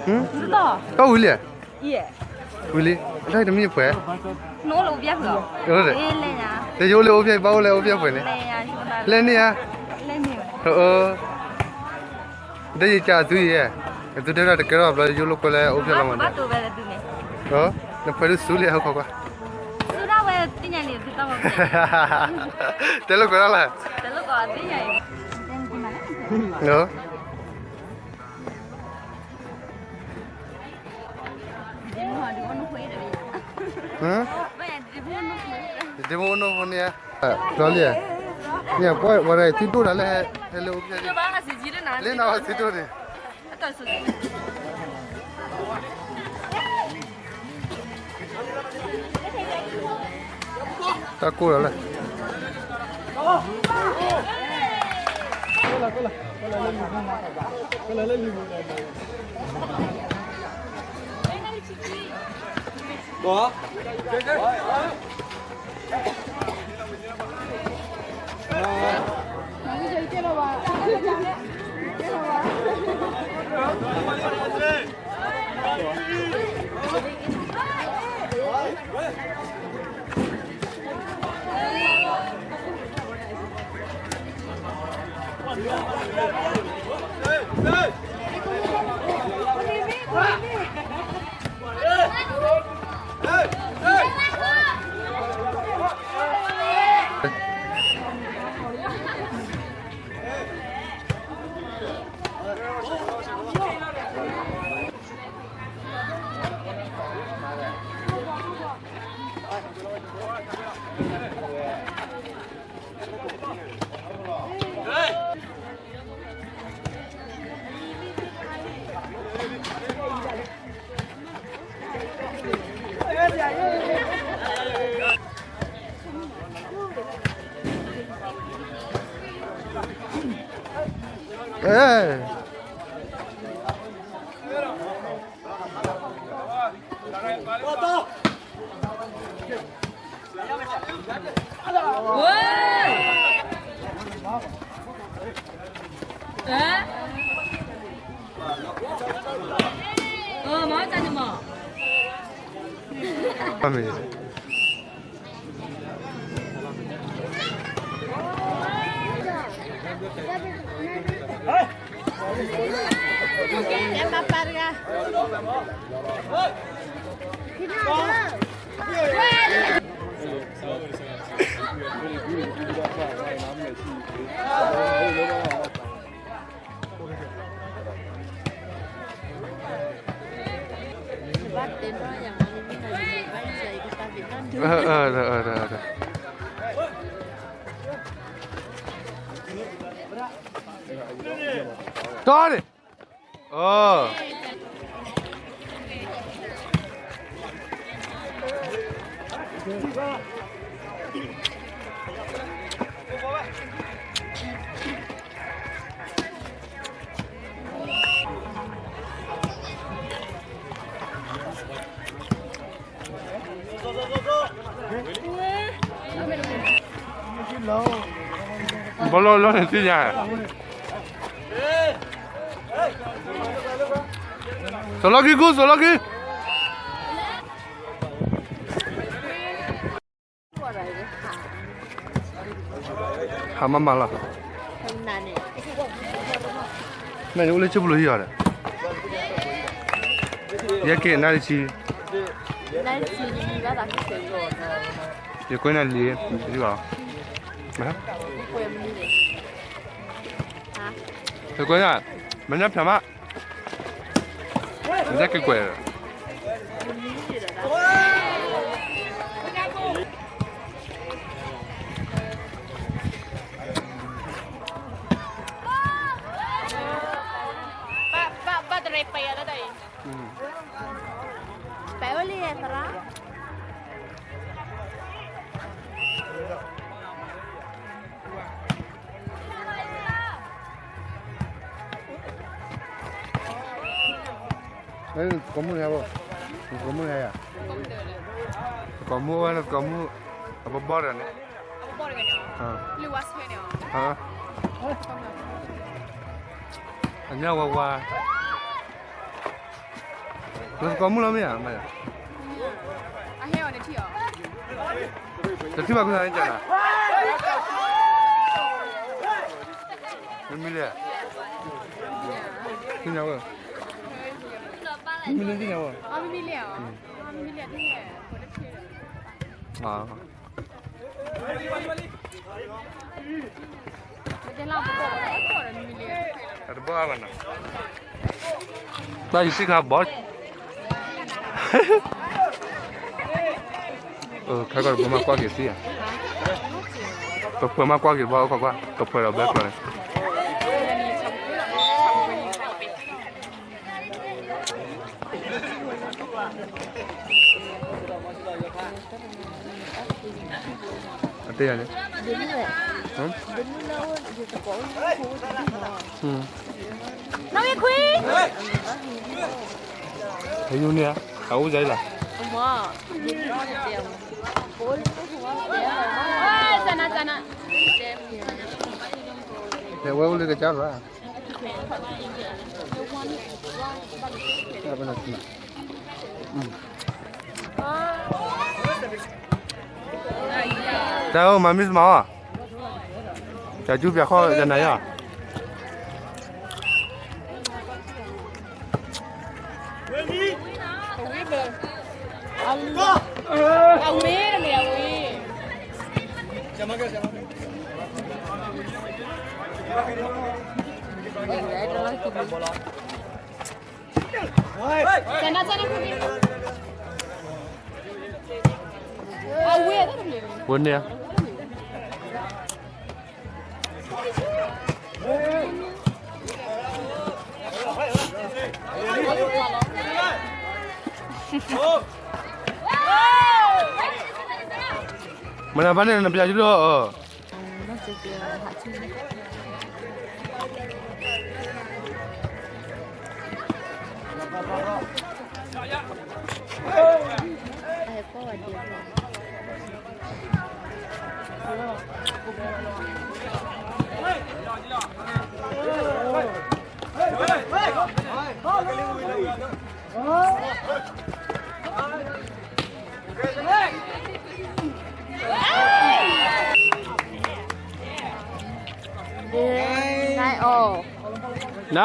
တၢ်ဝံၤလံ, ဝံၤလံ, တၢ်တမံၤပှဲၤ, တဲယအိၣ်လၢအိၣ်ဖျဲၣ် ဘၣ်အိၣ်လၢအိၣ်ဖျဲၣ်ပှဲၤန့ၣ်, လဲၤန့ၢ်ဧါ, တဲယကးသုယဲ, သုတဲဒၣ်တကဲထီၣ်ဘျီ ယိၣ်လိာ်ကွဲလၢအိၣ်ဖျဲၣ်လီၤမး, နဖဲဒုးစူၤလံဟီၣ်ခိၣ်ကွၢ်, တဲလိာ်ကွဲဒၣ်လၢ ဒ့ဖိအိၣ်နိၣ်ဖိန့ၣ်, လီၤလံ, န့ၣ်ပှၤဝဲဒၣ် သုဒိၣ်တၢ်လၢဟဲလၢအိၣ်ဖျဲၣ်, လၢနဝဲသုဒိၣ်န့ၣ် တၢ်ကိၢ်လီၤလၢ တီန့ၣ်, ဘီလီၤလီၤန့ၣ်သ့ၣ်ညါ, စီၤလီၢ်ကံၢ်ကူၣ် စီၤလီၢ်ကံၢ် ဟးမးမးလီၤ, မ့ၢ်နအိၣ်လၢကၠိပူၤလီၤဟံၣ်အီၤဒီး, ယဲက့ၤနၣ်ရံၣ်ဆံ, ယကွဲးနၣ်လံ, ယကွဲးနၣ်, မ့ၢ်နၢ်ဖျါမး မ့ၢ်က့ၤကွဲးလီၤ, ပဲအိၣ်လံသရၣ် ကိးမုၢ်လဲၣ်, ကိးမုၢ်လဲၣ်ယၤ, ကိးမုၢ်ဝဲလၢကိးမုၢ်, အဘီဘီဒီးန့ၣ်, အညၣ်ဝါဝါ, နသကိးမုၣ်လီၤမ့ၢ်ဧါ, တထံၣ်ဘၣ်ခူသးန့ၣ်ကၢ်လီၤ, မ့မ့ၢ်လဲၣ်, သ့ၣ်ညါဝဲ, မ့မ့ၢ်လဲၣ်သ့ၣ်ညါဝဲ, မ့မ့ၢ်လဲၣ်, တဘၣ်ဘၣ်နီၤ, တၢ်ယစံၣ်ခါဘီ, ခဲကီၢ်တဘိမးကွၢ်က့ၤသ့ဧါ, ပဖှဲးမးကွၢ်က့ၤဘီ အိၣ်ခိးကွၢ် ပဖှဲးဒီးဘဲကျီၤန့ၣ် အတဲယၤန့ၣ်, နီၣ်ဂံၢ်ခွံ, ဟဲယူၤန့ၣ်ဧါ, အအိၣ်ယၤအံၤလီၤ, ဝဲအိၣ်လၢကစၢ်လီၤ, တၢ်အိၣ်မၤမံစမးအီၤ, တၢ်ကၠူပၠးခီၣ်ယနၤယီၤ, အဝ့ၢ်, အဝ့ၢ်, ဝဲန့ၣ် မနၤဘၣ်န့ၣ် နပျးကၠူလီၤ, နအီၣ်,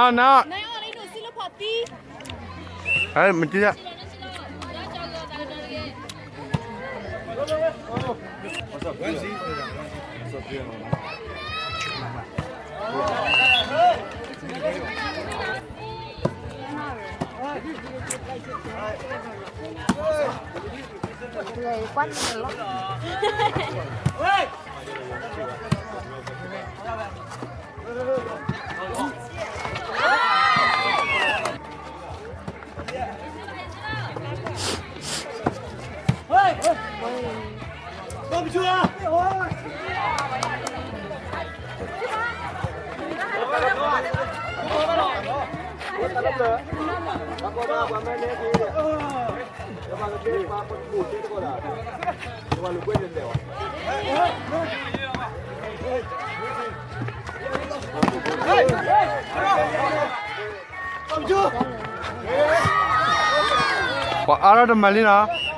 နအီၣ်, မ့ၢ် ပှၤအါထီၣ်တမၤလံနီၤ.